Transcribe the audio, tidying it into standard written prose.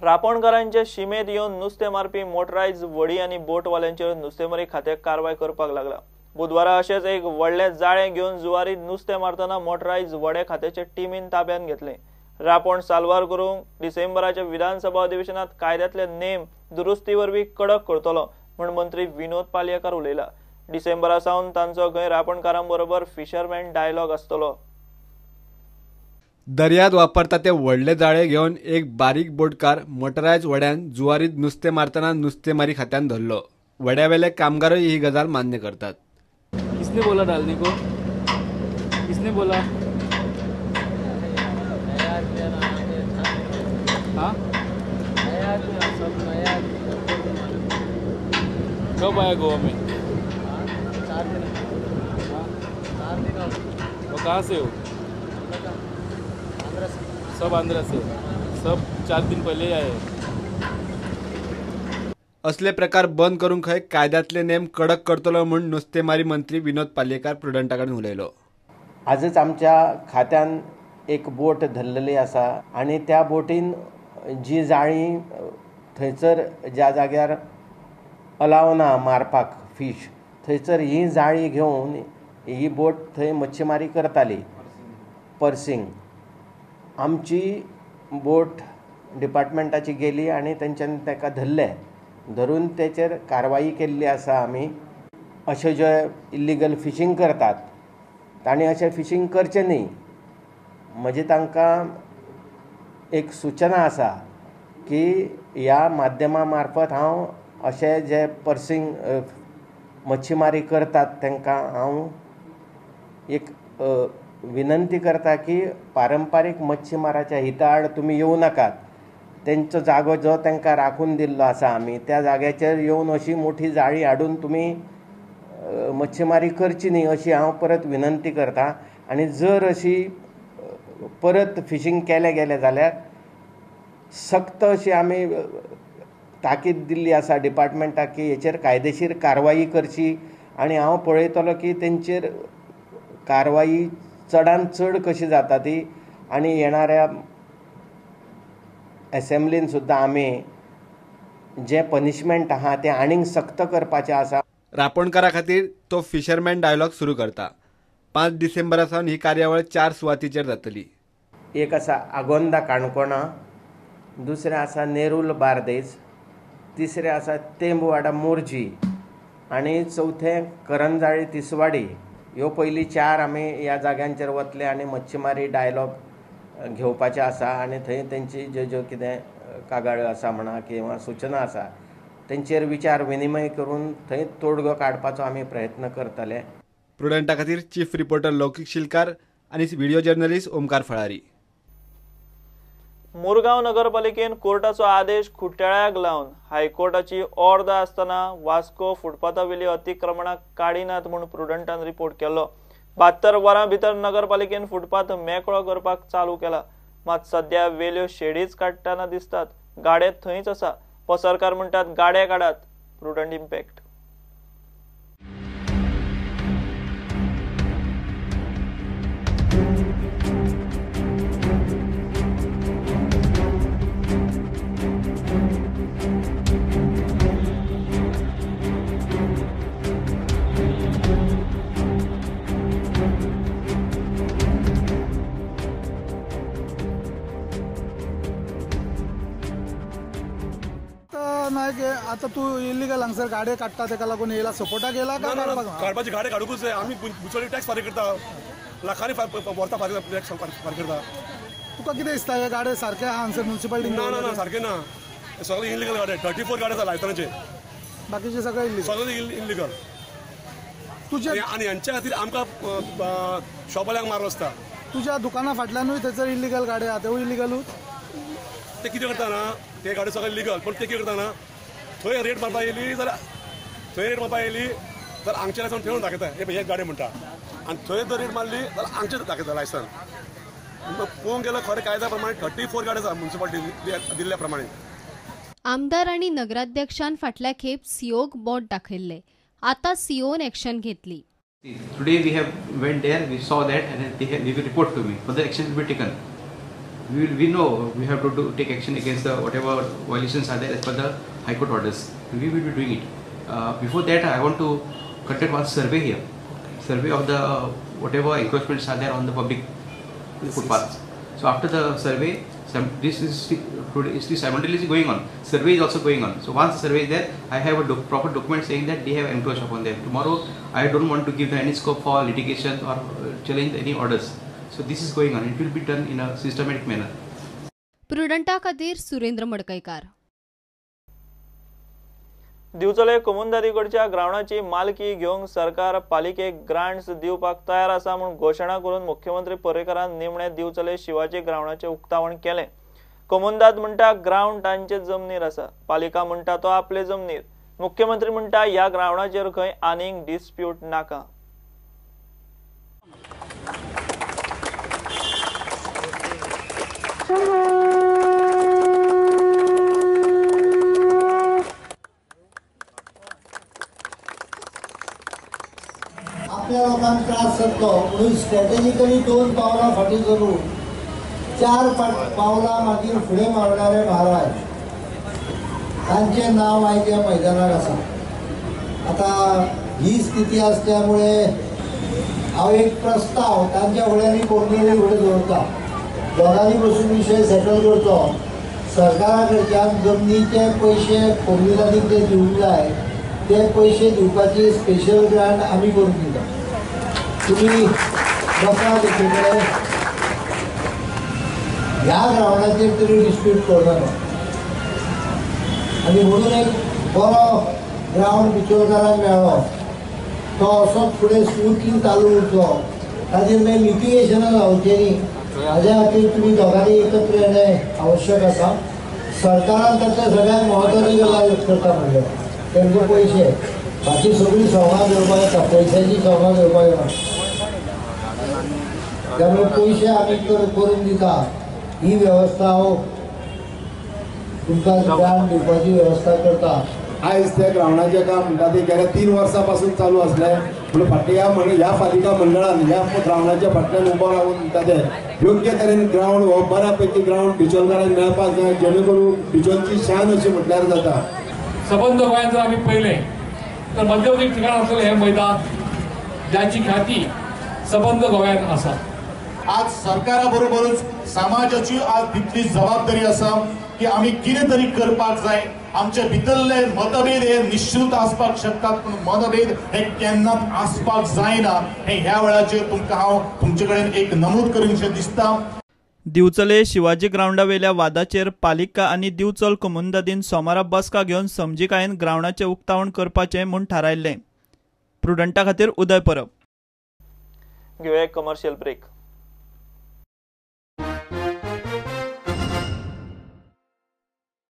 रापणकारांचे शिमेत येवन नुस्तें मारपी मोटरायज व्हडी आनी बोटवाल्यांचेर नुस्तेमारी खातें कारवाय करपाक लागला। बुधवारा अशेंच एक व्हडलें जाळें घेवन जुवारीत नुस्तें मारतना मोटरायज व्हडें खात्याचे टिमीन ताब्यांत घेतलें। रापण साल्वार करूंक डिसेंबराच्या विधानसभा अधिवेशनात कायद्यांतले नेम दुरुस्ती वरवीं कडक करतलो म्हूण मंत्री विनोद पालयेकार उलयला। डिसेंबरा सावन तांचो खंय रापणकारां बरोबर फिशरमॅन डायलॉग आसतलो। दर्यात वापरता ते व्हडले जाळे घेवन एक बारीक बोटकार मोटरायज व्हड्यान जुवारीत नुस्तें मारतना नुस्तेमारी खात्यान धरलो। व्हड्यावेले कामगारूय ही गजाल मान्य करतात। किसने बोला डालने को? किसने बोला? हाँ, कब आया गोवा में? 4 दिन। 4 दिन। और कहाँ से हो? आंध्रा से। सब आंध्रा से, सब 4 दिन पहले आए। असले प्रकार बंद करूंक खंय कायद्यांतले नेम कडक करतलो म्हूण नुस्तेमारी मंत्री विनोद पालयेकार प्रुडंटा कडेन उलयलो। आजच आमच्या खात्यान एक बोट धरलेली आसा आनी त्या बोटीन जी जाळी थंयसर ज्या जाग्यार अलाव ना मारपाक फीश थंयसर ही जाळी घेवन ही बोट थंय मच्छीमारी करताली पर्सिंग। आमची बोट डिपार्टमेंटाची गेली आनी तेंच्यांनी ताका धरलें, धरून तेचेर कारवाई केल्ली आसा। आमी अशें जे इल्लिगल फिशींग करतात तांणी अशें फिशींग करचें न्ही। म्हजी तांकां एक सूचना आसा की ह्या माध्यमा मार्फत हांव अशें जे पर्सिंग मच्छीमारी करतात तांकां हांव एक विनंती करता की पारंपारीक मच्छीमाराच्या हिता आड तुमी येवं नाकात। तेंचो जागो जो तांकां राखून दिल्लो आसा आमी त्या जाग्याचेर येवन अशी मोठी जाळी हाडून तुमी मच्छीमारी करची न्ही अशी हांव परत विनंती करता। आनी जर अशी परत फिशींग केलें गेलें जाल्यार सक्त अशी आमी ताकीद दिल्ली आसा डिपार्टमेंटाक की हेचेर कायदेशीर कारवाई करची आनी हांव पळयतलो की तेंचेर कारवाई चडान चड कशी जाता ती। आनी येणाऱ्या एसेंब्लीन सुद्दां आमी जें पनिशमेंट आहा तें आनीक सक्त करपाचें आसा। रापणकारा खातीर तो फिशरमॅन डायलॉग सुरू करता। 5 डिसेंबरा सावन ही कार्यावळ 4 सुवातीचेर जातली। एक आसा आगोंदा काणकोणा, दुसरें आसा नेरूल बार्देस, तिसरें आसा तेंबवाडा मोरजी आनी चवथें करंजाळी तिसवाडी। ह्यो पयलीं 4 आमी ह्या जाग्यांचेर वतले आनी मच्छीमारी डायलॉग घेवपाचें आसा आनी थंय तेंची ज्यो ज्यो कितें कागाळ्यो आसा म्हणा किंवा सुचना आसा तेंचेर विचार विनिमय करून थंय तोडगो काडपाचो आमी प्रयत्न करतले। प्रुडंटा खातीर चीफ रिपोर्टर लौकीक शिलकार आनी व्हिडिओ जर्नलिस्ट ओमकार फळारी। मुरगांव नगरपालिकेन कोर्टाचो आदेश खुट्याळ्याक लावन हायकोर्टाची ऑर्द आसतना वास्को फुटपाथावेली अतिक्रमणां काडिनात म्हूण प्रुडंटान रिपोर्ट केलो। 72 वरां भितर नगरपालिकेन फुटपाथ मेकळो करपाक चालू केला, मात सद्या वेल्यो शेडीच काडटना दिसतात। गाडे थंयच आसा, पसरकार म्हणटात गाडे काडात। Prudent impact. आता तू इलिगल हांगसर गाडये काडटा तेका लागून येयला सपोर्टाक येयला काय काडपाची? गाडये काडूंकूच जाय। आमी मुन्सिपालिटी टॅक्स फारीक करता, लाखांनी वर्सां फारीक टॅक्स फारीक करता। तुका कितें दिसता हे गाडये सारके आहा हांगसर मुन्सिपालिटी? ना ना ना, सारके ना, सगळे इलिगल गाडये। 34 गाडये आसा लायसनाचे, बाकीचे सगळे इलिगल, सगळे इलिगल। तुज्या आनी हेंच्या खातीर आमकां शॉपवाल्यांक मार आसता। तुज्या दुकाना फाटल्यानूय थंयसर इलिगल गाडये आहा, तेवूय इलिगलूच। ते कितें करता ना, ते गाडये सगळे इलिगल, पूण ते कितें करता ना, थंय रेट मारपा येयली जाल्यार थंय रेट मारपा येयली जाल्यार हांगचे लायसन थंय दाखयता हे गाडी म्हणटा, आनी थंय जर रेट मारली जाल्यार हांगचे दाखयता लायसन। पळोवंक गेल्यार खरें कायद्या प्रमाणे 34 गाडी आसा मुन्सिपालिटी दिल्ल्या प्रमाणे। आमदार आनी नगराध्यक्षान फाटल्या खेप सीओक बोट दाखयल्ले, आतां सीओन एक्शन घेतली। Today we have went there, we saw that and they will report to me. Further action will be taken. We know we have to take action against the whatever violations are there as per the High Court orders. We will be doing it. Before that, I want to conduct one survey here, survey of the whatever encroachments are there on the public footpaths. So after the survey, this is simultaneously going on. Survey is also going on. So once the survey is there, I have a proper document saying that they have encroached upon them. Tomorrow, I don't want to give them any scope for litigation or challenge any orders. So this is going on. It will be done in a systematic manner. प्रुडंटा खातीर सुरेंद्र मडकयकार. दिवचले कोमुनिदादीकडच्या ग्रावंडाची मालकी घेवंक सरकार पालिकेक grants दिवपाक तयार आसा म्हूण घोशणा करून मुख्यमंत्री पर्रीकरान निमणे दिवचले शिवाजी ग्रावंडाचें उक्तावण केलें. कोमुनिदाद म्हणटा ग्रावंड तांचे जमनीर आसा, पालिका म्हणटा तो आपले जमनीर. मुख्यमंत्री म्हणटा ह्या ग्रावंडाचेर खंय आनीक डिस्प्यूट नाका. आपल्या लोकांक त्रास जातलो म्हणून स्ट्रॅटेजिकली 2 पावलां फाटीं करून 4 पावलां मागीर फुडें मारणारे महाराज तांचें नांव आयज ह्या मैदानार आसा. आतां ही स्थिती आसल्यामुळे हांव एक प्रस्ताव तांच्या फुडें आनी कोंकणी फुडें दवरता, दोगांनी बसून विशय सेटल करचो. सरकारा कडच्यान जमनीचे पयशे कोमुनिदादीक जे दिवंक जाय ते पयशे दिवपाची स्पेशल ग्रांट आमी करून दिता. तुमी बसा तेचे कडेन ह्या ग्रावंडाचेर तरी डिस्प्यूट करनाका. आनी म्हणून एक बरो ग्रावंड बिचोलकारांक मेळ्ळो, तो असोच फुडें स्मूथली चालू उरचो, ताजेर मागीर लिटिगेशनां जावचें न्ही हाज्या खातीर तुमी दोगांनी एकत्र येणें आवश्यक आसा. सरकारान तातलें सगळ्यांत म्हत्वाची गजाल करता म्हणल्यार तेंचे पयशे, बाकी सगळीं सोंगां घेवपाक येता, पयशांची सोंगां घेवपाक येना. त्यामुळे पयशे आमी करून दिता ही वेवस्था हांव तुमकां ग्रांट दिवपाची वेवस्था करता. आयज त्या ग्रावंडाचें काम म्हणटा तें गेल्या 3 वर्सां पासून चालू आसलें, पूण फाटल्या ह्या पालिका मंडळान ह्या ग्रावंडाच्या फाटल्यान उबो रावन म्हणटा तें योग्य तरेन ग्रावंड हो बऱ्या पैकी ग्रावंड बिचोलकारांक मेळपाक जाय, जेणे करून बिचोलची शान अशी म्हटल्यार जाता. सबंद गोंयांत जर आमी पळयलें तर मध्यवर्ती ठिकाण आसलेलें हें मैदान ज्याची ख्याती सबंद गोंयांत आसा. आज सरकारा बरोबरूच समाजाची आज तितली जबाबदारी आसा की आमी कितें तरी करपाक जाय. आमचे भितरले मतभेद हे निश्चित आसपाक शकतात, पूण मतभेद हे केन्नाच आसपाक जायना हे ह्या वेळाचेर तुमकां हांव तुमचे कडेन एक नमूद करीनशें दिसता. दिवचले शिवाजी ग्रावंडावेल्या वादाचेर पालिका आनी दिवचल कोमुनिदादीन सोमारा बसका घेवन समजिकायेन ग्रावंडाचें उक्तावण करपाचें म्हूण थारायल्लें. प्रुडंटा खातीर उदय परब. घेवया एक कमर्शियल ब्रेक.